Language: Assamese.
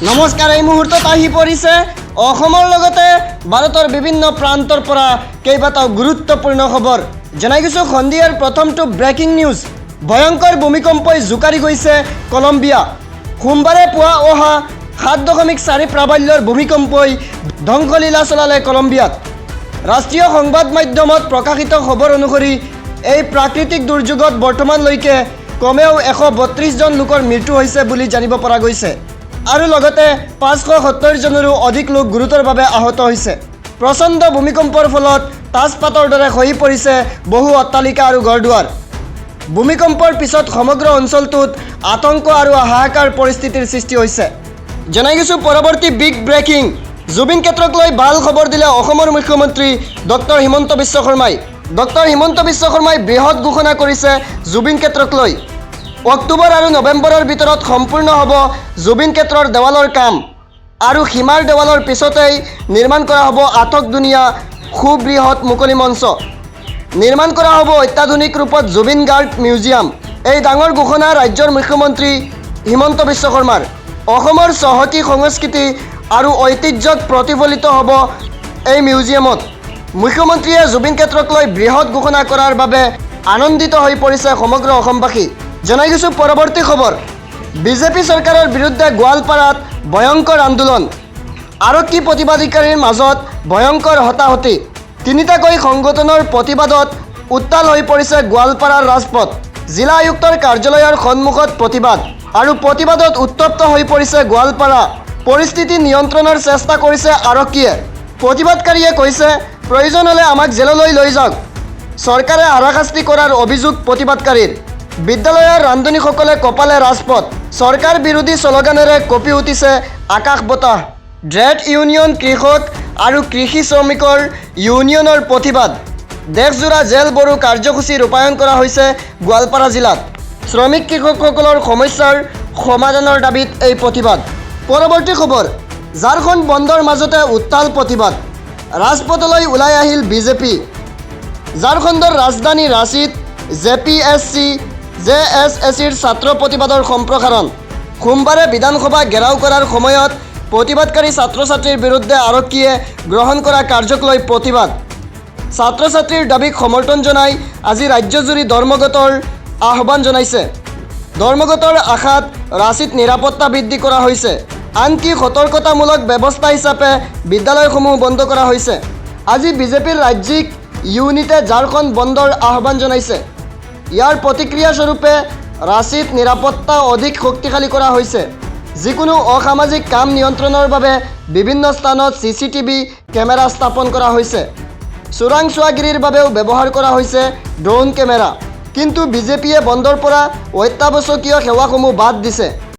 নমস্কাৰ। এই মুহূৰ্তত আহি পৰিছে অসমৰ লগতে ভাৰতৰ বিভিন্ন প্ৰান্তৰ পৰা কেইবাটাও গুৰুত্বপূৰ্ণ খবৰ। জনাই গৈছোঁ সন্ধিয়াৰ প্ৰথমটো ব্ৰেকিং নিউজ। ভয়ংকৰ ভূমিকম্পই জোকাৰি গৈছে কলম্বিয়া। সোমবাৰে পুৱা অহা 7.4 প্ৰাবল্যৰ ভূমিকম্পই ধ্বংসলীলা চলালে কলম্বিয়াত। ৰাষ্ট্ৰীয় সংবাদ মাধ্যমত প্ৰকাশিত খবৰ অনুসৰি এই প্ৰাকৃতিক দুৰ্যোগত বৰ্তমানলৈকে কমেও 132জন লোকৰ মৃত্যু হৈছে বুলি জানিব পৰা গৈছে আৰু লগতে 570জনৰো অধিক লোক গুৰুতৰভাৱে আহত হৈছে। প্ৰচণ্ড ভূমিকম্পৰ ফলত তাজপাতৰ দৰে খহি পৰিছে বহু অট্টালিকা আৰু ঘৰ দুৱাৰ। ভূমিকম্পৰ পিছত সমগ্ৰ অঞ্চলটোত আতংক আৰু হাহাকাৰ পৰিস্থিতিৰ সৃষ্টি হৈছে। জনাই গৈছোঁ পৰৱৰ্তী বিগ ব্ৰেকিং। জুবিন ক্ষেত্ৰক লৈ ভাল খবৰ দিলে অসমৰ মুখ্যমন্ত্ৰী ডক্টৰ হিমন্ত বিশ্ব শৰ্মাই। ডক্টৰ হিমন্ত বিশ্ব শৰ্মাই বৃহৎ ঘোষণা কৰিছে জুবিন ক্ষেত্ৰক লৈ। অক্টোবৰ আৰু নৱেম্বৰৰ ভিতৰত সম্পূৰ্ণ হ'ব জুবিন ক্ষেত্ৰৰ দেৱালৰ কাম আৰু সীমাৰ দেৱালৰ পিছতেই নিৰ্মাণ কৰা হ'ব আটকধুনীয়া সুবৃহৎ মুকলি মঞ্চ। নিৰ্মাণ কৰা হ'ব অত্যাধুনিক ৰূপত জুবিন গাৰ্গ মিউজিয়াম। এই ডাঙৰ ঘোষণা ৰাজ্যৰ মুখ্যমন্ত্ৰী হিমন্ত বিশ্ব শৰ্মাৰ। অসমৰ চহকী সংস্কৃতি আৰু ঐতিহ্যক প্ৰতিফলিত হ'ব এই মিউজিয়ামত। মুখ্যমন্ত্ৰীয়ে জুবিন ক্ষেত্ৰক লৈ বৃহৎ ঘোষণা কৰাৰ বাবে আনন্দিত হৈ পৰিছে সমগ্ৰ অসমবাসী। জনাই গৈছোঁ পৰৱৰ্তী খবৰ। বিজেপি চৰকাৰৰ বিৰুদ্ধে গোৱালপাৰাত ভয়ংকৰ আন্দোলন। আৰক্ষী প্ৰতিবাদীকাৰীৰ মাজত ভয়ংকৰ হতাহতি। তিনিটাকৈ সংগঠনৰ প্ৰতিবাদত উত্তাল হৈ পৰিছে গোৱালপাৰাৰ ৰাজপথ। জিলা আয়ুক্তৰ কাৰ্যালয়ৰ সন্মুখত প্ৰতিবাদ আৰু প্ৰতিবাদত উত্তপ্ত হৈ পৰিছে গোৱালপাৰা। পৰিস্থিতি নিয়ন্ত্ৰণৰ চেষ্টা কৰিছে আৰক্ষীয়ে। প্ৰতিবাদকাৰীয়ে কৈছে, প্ৰয়োজন হ'লে আমাক জেললৈ লৈ যাওক। চৰকাৰে হাৰাশাস্তি কৰাৰ অভিযোগ প্ৰতিবাদকাৰীৰ। বিদ্যালয়ৰ ৰান্ধনীসকলে কঁপালে ৰাজপথ। চৰকাৰ বিৰোধী শ্লোগানেৰে কঁপি উঠিছে আকাশ বতাহ। ট্ৰেড ইউনিয়ন, কৃষক আৰু কৃষি শ্ৰমিকৰ ইউনিয়নৰ প্ৰতিবাদ। দেশজোৰা জেল বৰো কাৰ্যসূচী ৰূপায়ণ কৰা হৈছে গোৱালপাৰা জিলাত। শ্ৰমিক কৃষকসকলৰ সমস্যাৰ সমাধানৰ দাবীত এই প্ৰতিবাদ। পৰৱৰ্তী খবৰ। ঝাৰখণ্ড বন্ধৰ মাজতে উত্তাল প্ৰতিবাদ। ৰাজপথলৈ ওলাই আহিল বিজেপি। ঝাৰখণ্ডৰ ৰাজধানী ৰাঁচীত জেপিএছচি, জেএছএছিৰ ছাত্ৰ প্ৰতিবাদৰ সম্প্ৰসাৰণ। সোমবাৰে বিধানসভা ঘেৰাও কৰাৰ সময়ত প্ৰতিবাদকাৰী ছাত্ৰ ছাত্ৰীৰ বিৰুদ্ধে আৰক্ষীয়ে গ্ৰহণ কৰা কাৰ্যক লৈ প্ৰতিবাদ। ছাত্ৰ ছাত্ৰীৰ দাবীক সমৰ্থন জনাই আজি ৰাজ্যজুৰি ধৰ্মঘটৰ আহ্বান জনাইছে। ধৰ্মঘটৰ আশাত ৰাঁচীত নিৰাপত্তা বৃদ্ধি কৰা হৈছে। আনকি সতৰ্কতামূলক ব্যৱস্থা হিচাপে বিদ্যালয়সমূহ বন্ধ কৰা হৈছে। আজি বিজেপিৰ ৰাজ্যিক ইউনিটে ঝাৰখণ্ড বন্ধৰ আহ্বান জনাইছে। ইয়াৰ প্ৰতিক্ৰিয়া স্বৰূপে ৰাঁচীত নিৰাপত্তা অধিক শক্তিশালী কৰা হৈছে। যিকোনো অসামাজিক কাম নিয়ন্ত্ৰণৰ বাবে বিভিন্ন স্থানত চিচিটিভি কেমেৰা স্থাপন কৰা হৈছে। চোৰাংচোৱাগিৰিৰ বাবেও ব্যৱহাৰ কৰা হৈছে ড্ৰোন কেমেৰা। কিন্তু বিজেপিয়ে বন্ধৰ পৰা অত্যাৱশ্যকীয় সেৱাসমূহ বাদ দিছে।